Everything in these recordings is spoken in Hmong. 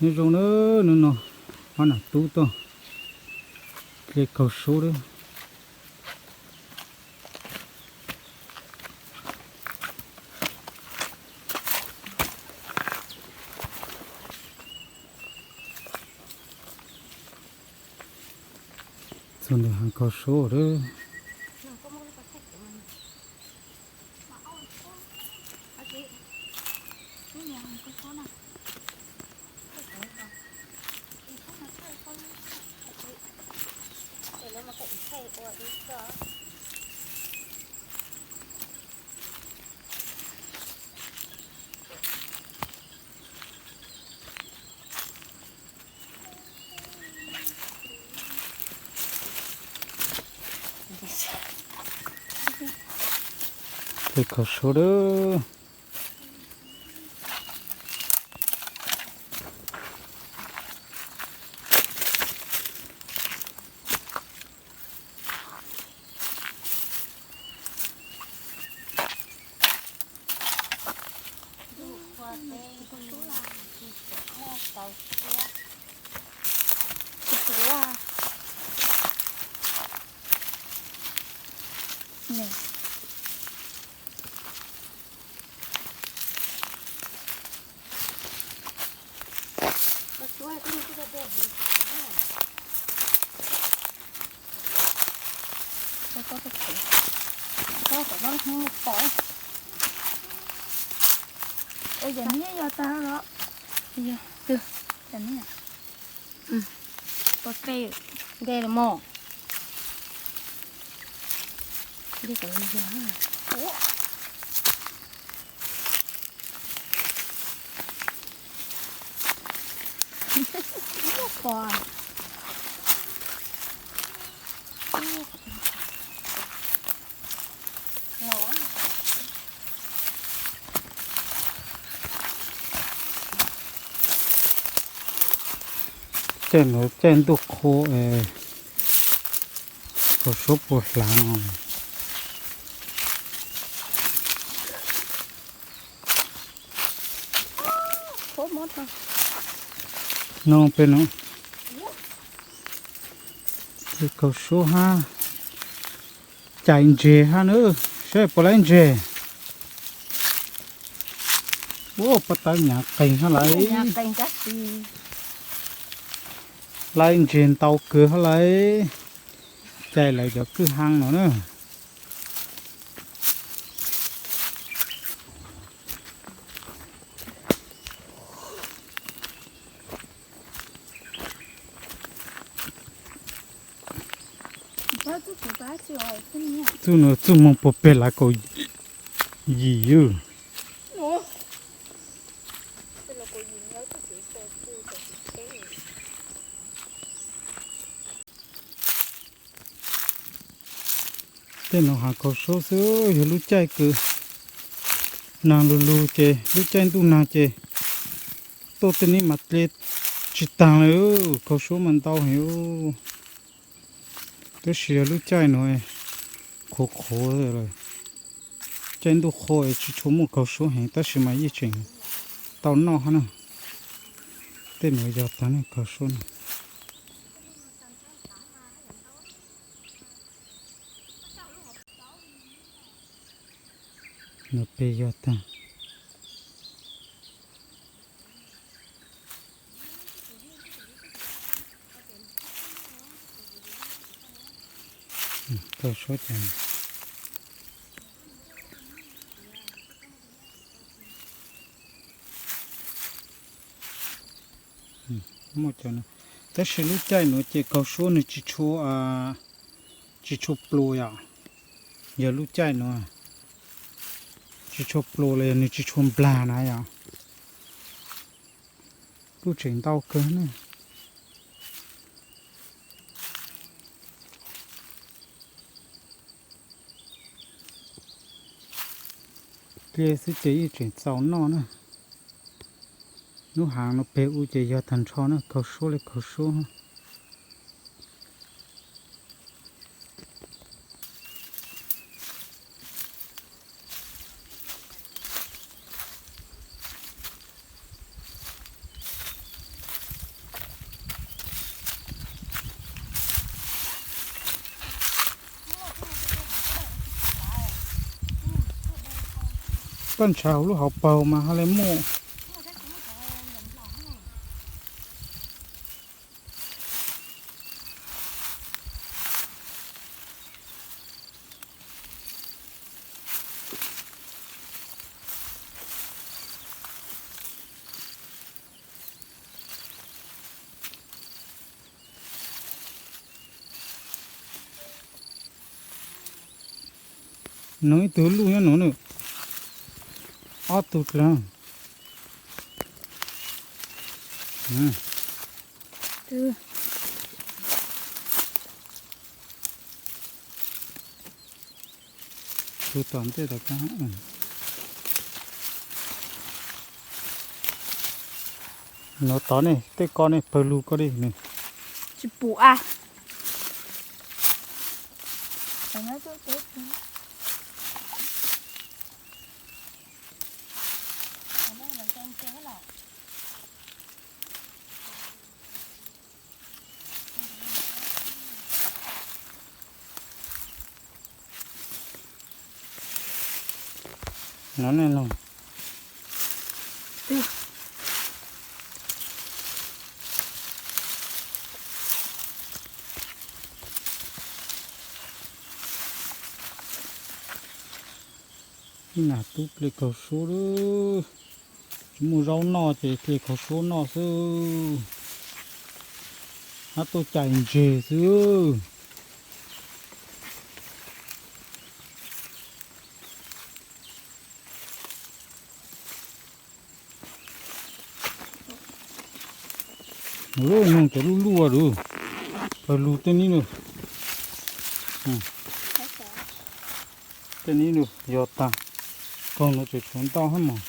Nyob zoo na, hnub no ob nam tub tuaj dle kaug sub lawm. Txog ntawm hav kaug sub lawm. Dle kaug sub lawm. Yog niab yog tag los, yog twg, yog niab, pos peb, dej los mog. Dej kom yog. Caij no caij ntuj qhua es kaug sub puas hlav. No peb no, kaug sub hab, cais ntseg hab na, saib puas laib ntseg. Ua pab tawb nyav qeeg hab lauj. Laib ntseg ntau kawg hab lauj. Cais lawv cov kwj haa no na. Txuj no txuj moog puag peg lav kaum yim yug. Tej no hav kaug sub xwb, yog lub caij kws naag lug lug ces lub caij ntuj naag ces tuaj tej neb mas dle tsis taag lawm, kaug sub mas ntau heev. Tab sis yog lub caij no qhuav qhuav lawm, caij ntuj qhua tsis tshua muaj kaug sub heev tab sis mas yeej tseem tau noj hab na. Tej nuav yog taag ne kaug sub na. Nuav peg yog taag. Kaug sub ces muaj cov no, tab sis lub caij nuav ces kaug sub nwg tsis tshua, tsis tshua pluas yom. Yog lub caij nuav tsis tshua pluas los yog nwg tsis tshua nplag na yom. Kuj tseem ntau kawg ne. Dle xwb ces yeej tseem txaus noj na. Lub haav no peg u ces yog tag nrho na, kaug sub le kaug sub. Koj ntshav hauv lub hauv paug mas ha le muaj. Nws ib tug luj nyob nws, ob tug dlawg. Tus tom ntej tom ka. Nov tod ne, tej ko ne, pawg lug ko li ne. Tsis pum a. No ne no. Ib nas tub ple kawg suab lawm. Tsis muaj zaub noj ces ple kawg suab noj xwb. Hab tuaj cais ntseg xwb. Lub noog cov lub luaj lawm. Pawg lug tej nib lawm. Tej nib lawm yog tag. Koog no tseem tshuav ntau hab mog.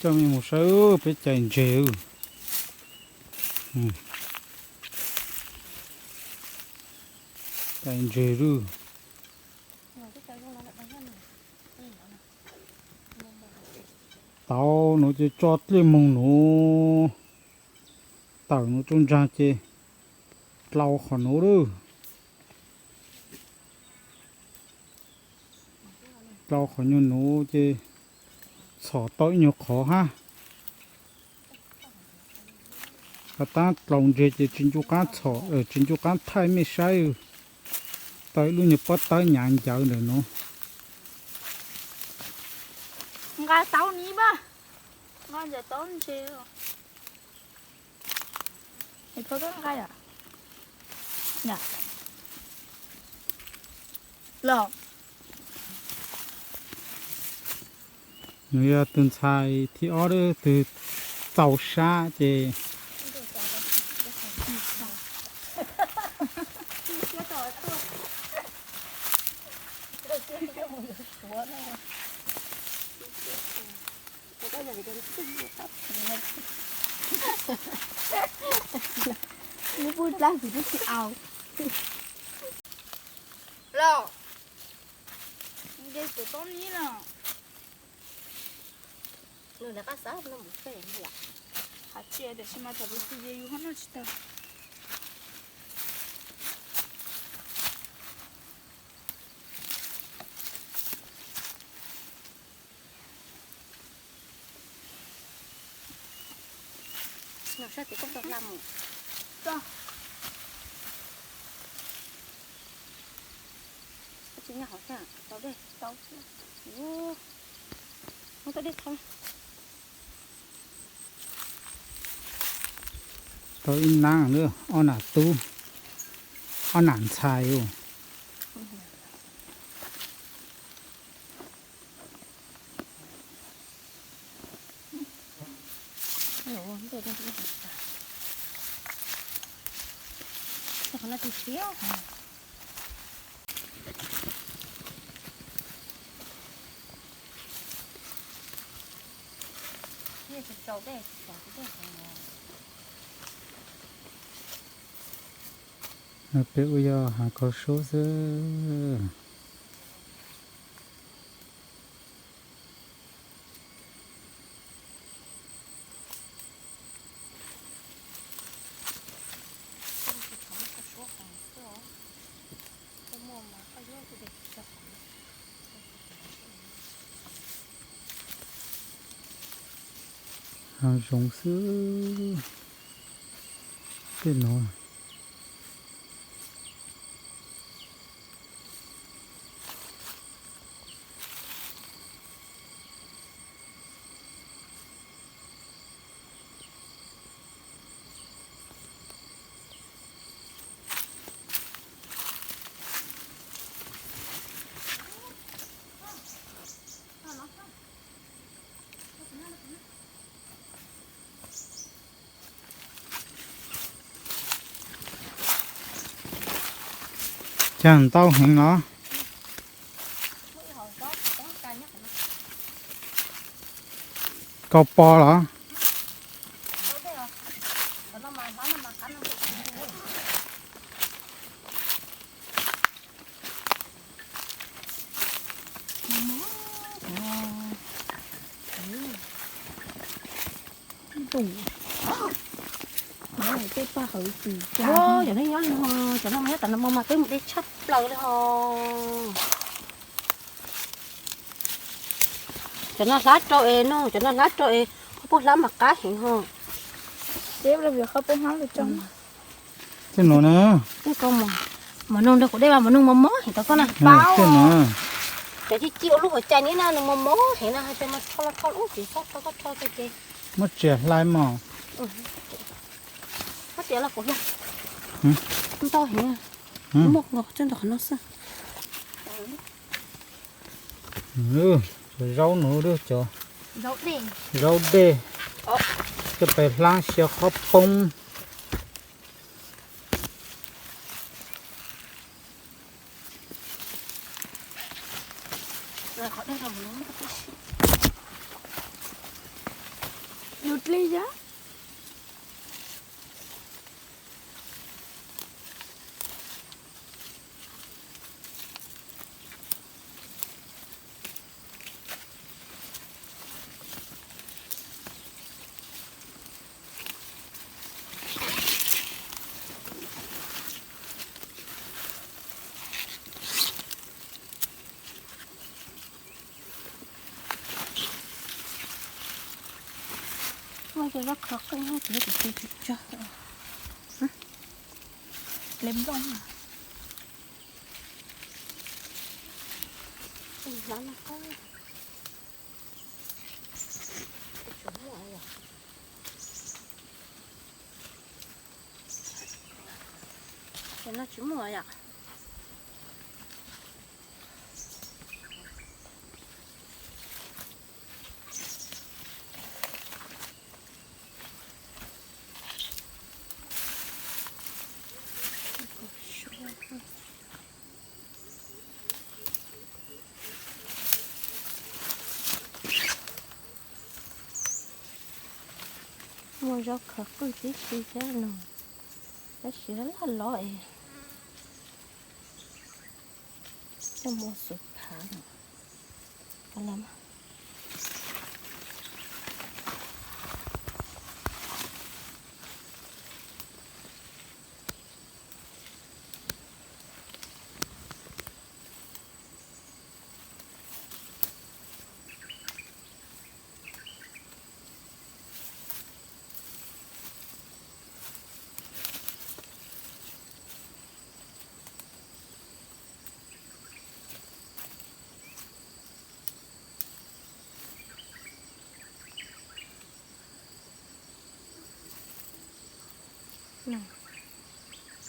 Coj mej mus saib peb cais ntseg. Cais ntseg lawm. Tau nuav ces tso dlej moog nuav, tawm nuav rua nraag ces dlau qhov nuav lawm. Dlau qhov nyuag nuav ces txhom tau ib nyuag qhov hab. Has tab dlau ntseg ces tsis ncu qaab txhom, tsis ncu qaab thaij mej saib. Tau ib lub nyuag pob tawb nyav ncaws ntawm nuav. Nqa tau ni mas, nqa ntawm tau ntseg. Nws yog tug ntxhais thib ob, tug txaus sab ces Los, nce tus tub nib no. Hais tias tiam sis mas thaum tus twg ces yus ho noj tsis tau. Noj sab tid koj tau hla mus. Koj tsis nyob hauv thiab, tau dej. Tau thiab. Muab koj dej thau. Tau ib nab, ob nam tub, ob nam ntxhais. Peb ua yog hav khaub sub xwb. Hav zoov xwb tej no. Cas ntau heev os. Kau pos los? Tej paj hawv tsis cas. Cov no nyob li ho, cov no mas nyob tom no mas peb mus de tshaj plaws li ho. Cov no hlab rau es no, cov no hlab rau es qhov pub hlab mas qab heev ho. Qhov pub hlab li tso. Tej no na. Mos noog nrog kuv de mas mos noog mos mos heev tau koj na. Tej no. Cov ci ci ua lub hauv cai ni na nws mos mos heev na, hais tias mas rho los rho ub tsis txhob rho, koj rho ces. Muab txiav hlais mos. Muab txiav los kuv hlais. Ntau heev. Muaj nkaus txog ntawm qhov no xwb. Zaub nuav, zaub dej, coj pais hlab xyaw qhov poob. Ua cov zaub khov qwj no ces kuv tsis tso. Hle nplooj. Cov no tsis muaj yom. Muaj zaub khov qwj tib si thiab no, tab sis loj loj es coj mus xuv phav.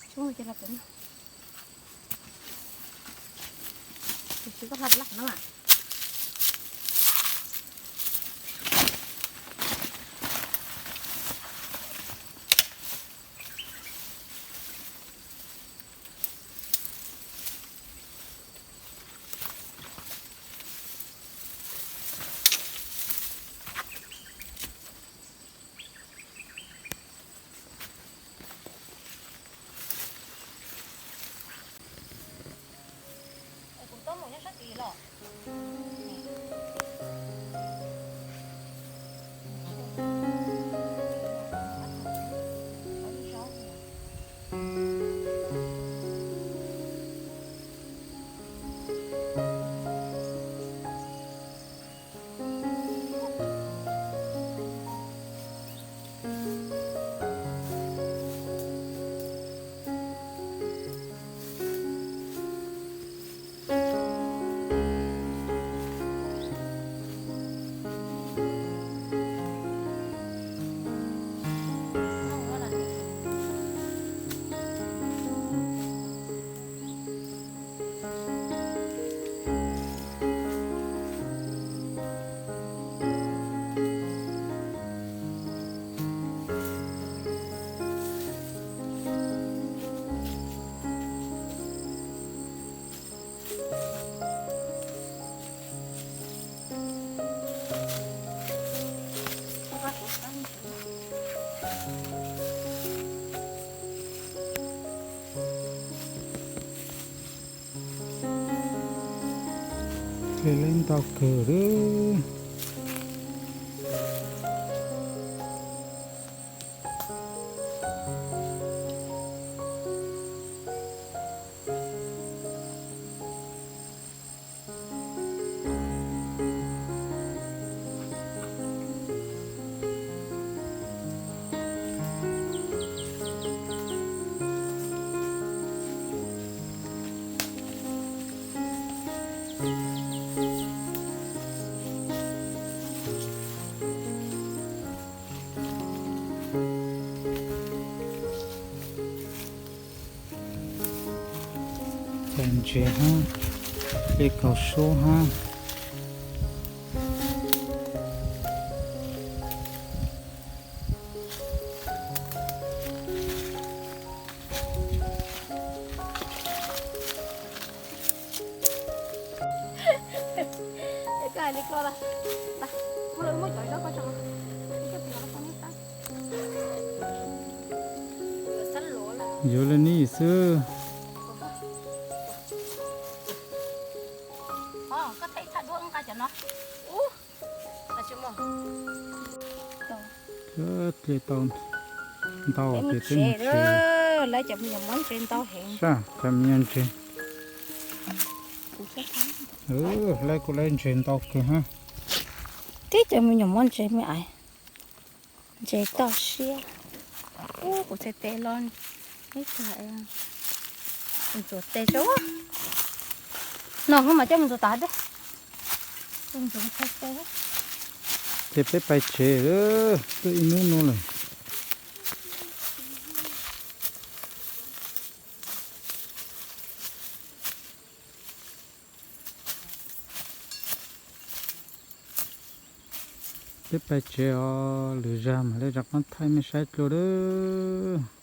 Tsis muaj ces los pem no. Tiam sis koj hla laj no. Dlej lawv ntau kawg li. Cov ntses hab, dlej kaus sub hab. Yuav li nib xwb. Dlej tau ntau ces peb mus tsev. Lawv cov me nyuam mob ntses ntau heev. Sab, cov me nyuam ntses. Lawv kuj lawv ntses ntau kawg hab. Tib cov me nyuam mob ntses me aiv. Ntses toj siab. Ub, kuv txhais tes los ib tag, ntxuav tes tso. No hub mas coj mus ntxuav tas peb. Ces peb pais tsev, twb ib hnub no lawm. Peb pais tsev os, lwm zag mam li rov qab thaij mej saib dlua lawm.